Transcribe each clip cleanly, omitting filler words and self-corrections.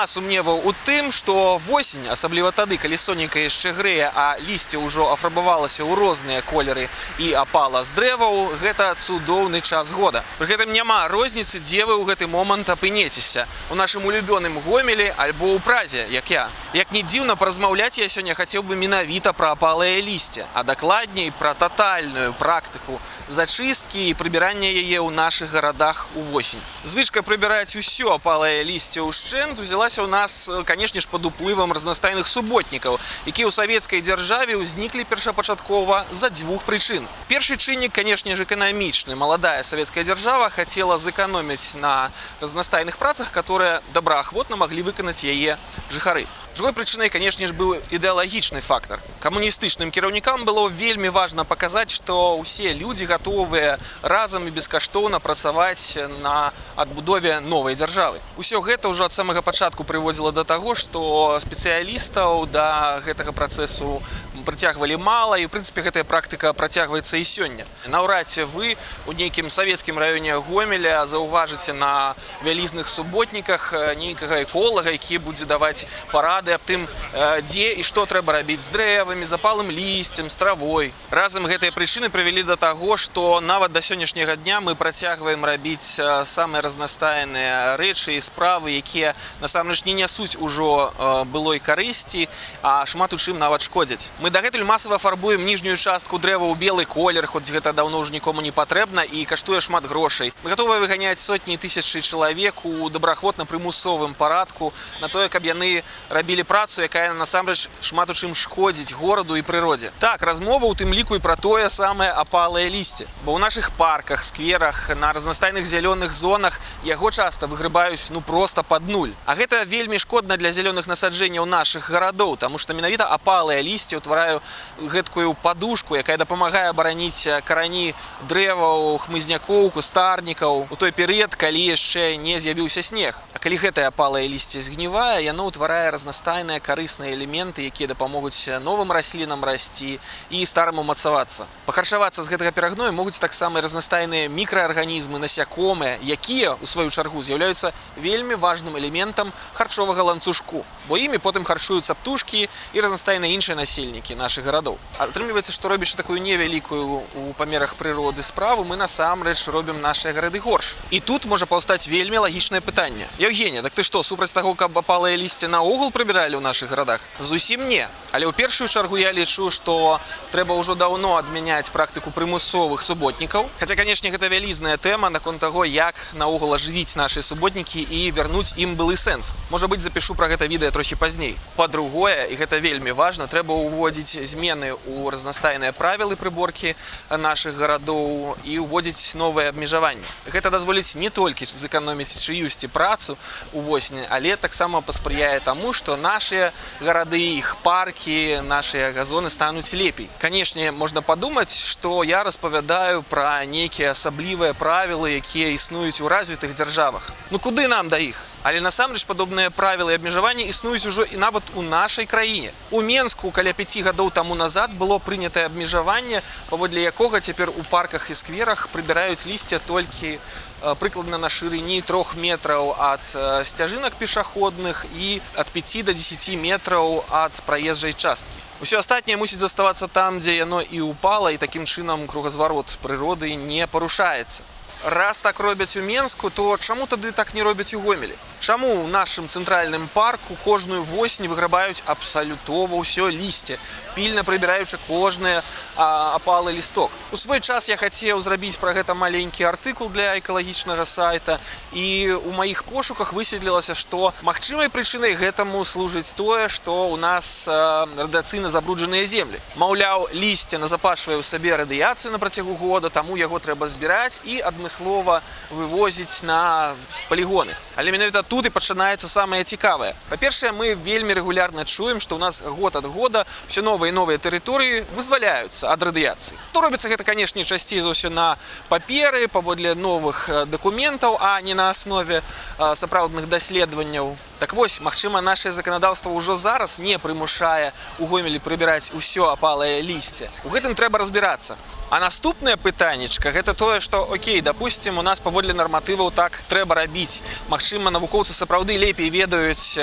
сумневаў у тым, што восень, асабліва тады, калі сонейка яшчэ грэе, а лісце ўжо афарбавалася ў розныя колеры і апала з дрэваў, гэта цудоўны час года. Пры гэтым няма розніцы, дзе вы ў гэты момант апынецеся: у нашым улюбёным Гомелі альбо ў Празе, як я. Як ні дзіўна, паразмаўляць я сёння хацеў бы менавіта пра апалае лісце, а дакладней пра татальную практыку зачысткі і прыбірання яе ў нашых гарадах у восень. Звычка прыбіраць усё апалае лісце ўшчэнт узялася ў нас, канешне ж, пад уплывам разнастайных суботнікаў, якія ў савецкай дзяржаве ўзніклі першапачаткова з-за дзвюх прычын. Першы чыннік, канешне ж, эканамічны. Маладая савецкая дзяржава хацела зэканоміць на разнастайных працах, которые добраахвотна маглі выканаць яе жыхары. Другой прычынай, канешне ж, быў ідэалагічны фактар. Камуністычным кіраўнікам было вельмі важна паказаць, што ўсе людзі гатовыя разам і бескаштоўна працаваць на адбудове новай дзяржавы. Усё гэта ўжо ад самага пачатку прыводзіла да таго, што спецыялістаў да гэтага працэсу прыцягвалі мала, і ў прынцыпе гэтая практыка працягваецца і сёння. Наўрад ці вы у нейкім савецкім раёне Гомеля заўважыце на вялізных суботніках нейкага эколага, які будзе даваць парады аб тым, дзе і што трэба рабіць з дрэвамі, з апалым лісцем, з травой. Разам гэтыя прычыны прывялі да таго, што нават да сённяшняга дня мы працягваем рабіць самыя разнастайныя рэчы і справы, якія насамрэч не нясуць ужо былой карысці, а шмат у чым нават шкодзяць. Мы дагэтуль масава фарбуем ніжнюю частку дрэва ў белы колер, хоць гэта даўно ўжо нікому не патрэбна і каштуе шмат грошай. Мы гатовыя выганяць сотні і тысячы чалавек у добраахвотна-прымусовым парадку на тое, каб яны рабілі працу, якая насамрэч шмат у чым шкодзіць гораду і прыродзе. Так, размова ў тым ліку і пра тое самае апалае лісце. Бо ў нашых парках, скверах, на разнастайных зялёных зонах яго часта выгрыбаюць ну проста пад нуль. А гэта вельмі шкодна для зялёных насаджэнняў нашых гарадоў, таму што менавіта апалае лісце ўтварае гэткую падушку, якая дапамагае абараніць карані дрэваў, хмызнякоў, кустарнікаў у той перыяд, калі яшчэ не з'явіўся снег. А калі гэтае апалае лісце згнівае, яно ўтварае разнастайныя карысныя элементы, якія дапамогуць новым раслінам расці і старым умацавацца. Пахарчавацца з гэтага перагною могуць таксама і разнастайныя мікраарганізмы, насякомыя, якія, у сваю чаргу, з'яўляюцца вельмі важным элементам харчовага ланцужку, бо імі потым харчуюцца птушкі і разнастайныя іншыя насельнікі нашых гарадоў. Атрымліваецца, што, робячы такую невялікую у памерах прыроды справу, мы насамрэч робім нашыя гарады горш. І тут можа паўстаць вельмі лагічнае пытанне. Яўгенія, так ты што, супраць таго, каб апалае лісце наогул прыбіралі ў нашых гарадах? Зусім не. Але ў першую чаргу я лічу, што трэба ўжо даўно адмяняць практыку прымусовых суботнікаў. Хаця, канешне, гэта вялізная тэма наконт таго, як наогул ажывіць нашыя суботнікі і вярнуць ім былы сэнс. Можа быць, запішу пра гэта відэа трохі пазней. Па-другое, і гэта вельмі важна, трэба ўводзіць змены ў разнастайныя правілы прыборкі нашых гарадоў і ўводзіць новыя абмежаванні. Гэта дазволіць не толькі зэканоміць чыюсьці працу у восень, але таксама паспрыяе таму, што нашыя гарады, іх паркі, нашыя газоны стануць лепей. Канешне, можна падумаць, што я распавядаю пра нейкія асаблівыя правілы, якія існуюць у развітых дзяржавах. Ну куды нам да іх? Але насамрэч падобныя правілы і абмежаванні існуюць ужо і нават у нашай краіне. У Менску каля 5 гадоў таму назад было прынятае абмежаванне, паводле якога цяпер у парках і скверах прыбіраюць лісце толькі прыкладна на шырыні 3 метраў ад сцяжынак пешаходных і ад 5 до 10 метраў ад праезжай часткі. Усё астатняе мусіць заставацца там, дзе яно і ўпала, і такім чынам кругазварот прыроды не парушаецца. Раз так робяць у Менску, то чаму тады так не робяць у Гомелі? Чаму ў нашым цэнтральным парку кожную восень выграбаюць абсалютова ўсё лісце, пільна прыбіраючы кожны апалы лісток? У свой час я хацеў зрабіць пра гэта маленькі артыкул для экалагічнага сайта, і у маіх пошуках высветлілася, што магчымай прычынай гэтаму служыць тое, што ў нас радыацыйна забруджаныя землі. Маўляў, лісце назапашвае ў сабе радыяцыю на працягу года, таму яго трэба збіраць і адмыслова вывозіць на палігоны. Але менавіта тут і пачынаецца самае цікавае. Па-першае, мы вельмі рэгулярна чуем, што ў нас год ад года ўсё новыя і новыя тэрыторыі вызваляюцца ад радыяцыі. Ну, робіцца гэта, канешне, часцей за ўсё на паперы, паводле новых дакументаў, а не на аснове сапраўдных даследаванняў. Так вось, магчыма, наше заканадаўства ўжо зараз не прымушае у Гомелі прыбіраць усё апалае лісце. У гэтым трэба разбірацца. А наступнае пытаннечка — гэта тое, што окей, допустим, у нас паводле нарматываў так трэба рабіць. Магчыма, навукоўцы сапраўды лепей ведаюць,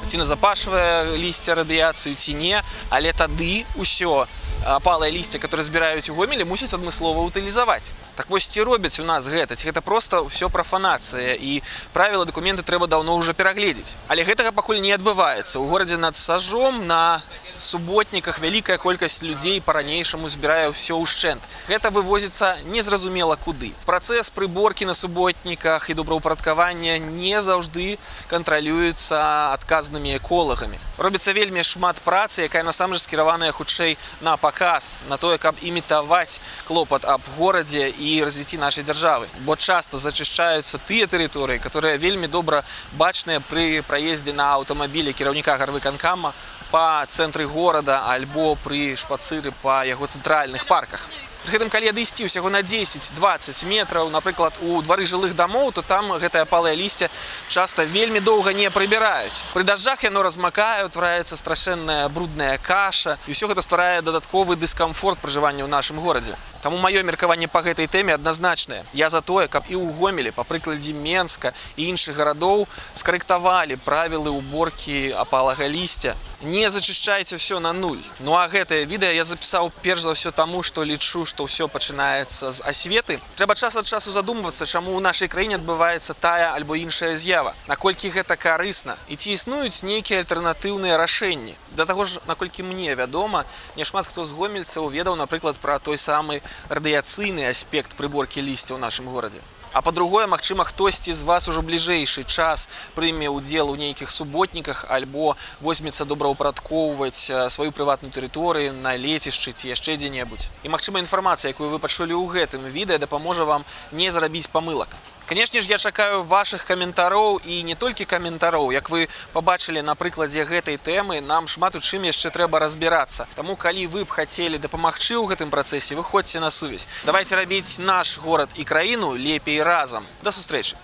ці назапашвае лісце радыяцыю, ці не, але тады ўсё апалае лісце, которое збіраюць у Гомелі, мусяць адмыслова утылізаваць. Так вось, ці робяць у нас гэта, ці гэта проста ўсё прафанацыя і правіла, дакументы трэба даўно ўжо перагледзець? Але гэтага пакуль не адбываецца. У горадзе над Сажом на суботніках вялікая колькасць людзей па-ранейшаму збірае ўсё ўшчэнт. Гэта вывозіцца незразумела куды. Працэс прыборкі на суботніках і добраўпарадкавання не заўжды кантралюецца адказнымі эколагамі. Робіцца вельмі шмат працы, якая насамрэч скіраваная хутчэй на паказ, на тое, каб імітаваць клопат аб горадзе і развіцці нашай дзяржавы. Бо часта зачышчаюцца тыя тэрыторыі, которые вельмі добра бачныя пры праездзе на аўтамабілі кіраўніка гарвыканкама па цэнтры горада альбо пры шпацыры па яго цэнтральных парках. Пры гэтым, калі адысці ўсяго на 10-20 метраў, напрыклад, у двары жылых дамоў, то там гэтае апалае лісце часта вельмі доўга не прыбіраюць. Пры дажджах яно размакае, утвараецца страшэнная брудная каша, і ўсё гэта стварае дадатковы дыскамфорт пражывання ў нашым горадзе. Таму маё меркаванне па гэтай тэме адназначнае. Я за тое, каб і ў Гомелі, па прыкладзе Менска і іншых гарадоў, скарэктавалі правілы ўборкі апалага лісця. Не зачышчайце ўсё на нуль. Ну а гэтае відэа я запісаў перш за ўсё таму, што лічу, што ўсё пачынаецца з асветы. Трэба час ад часу задумвацца, чаму ў нашай краіне адбываецца тая альбо іншая з'ява, наколькі гэта карысна і ці існуюць нейкія альтэрнатыўныя рашэнні. Да таго ж, наколькі мне вядома, няшмат хто з гомельцаў ведаў, напрыклад, пра той самы радыяцыйны аспект прыборкі лісця ў нашым горадзе. А па-другое, магчыма, хтосьці з вас ужо бліжэйшы час прыме ўдзел у нейкіх суботніках альбо возьмецца добраўпарадкоўваць сваю прыватную тэрыторыю на лецішчы ці яшчэ дзе-небудзь. І магчыма, інфармацыя, якую вы пачулі ў гэтым відэа, дапаможа вам не зрабіць памылак. Канешне ж, я чакаю вашых каментароў, і не толькі каментароў. Як вы пабачылі на прыкладзе гэтай тэмы, нам шмат у чым яшчэ трэба разбірацца. Таму, калі вы б хацелі дапамагчы ў гэтым працэсе, выходзьце на сувязь. Давайте рабіць наш горад і краіну лепей разам. Да сустрэчы!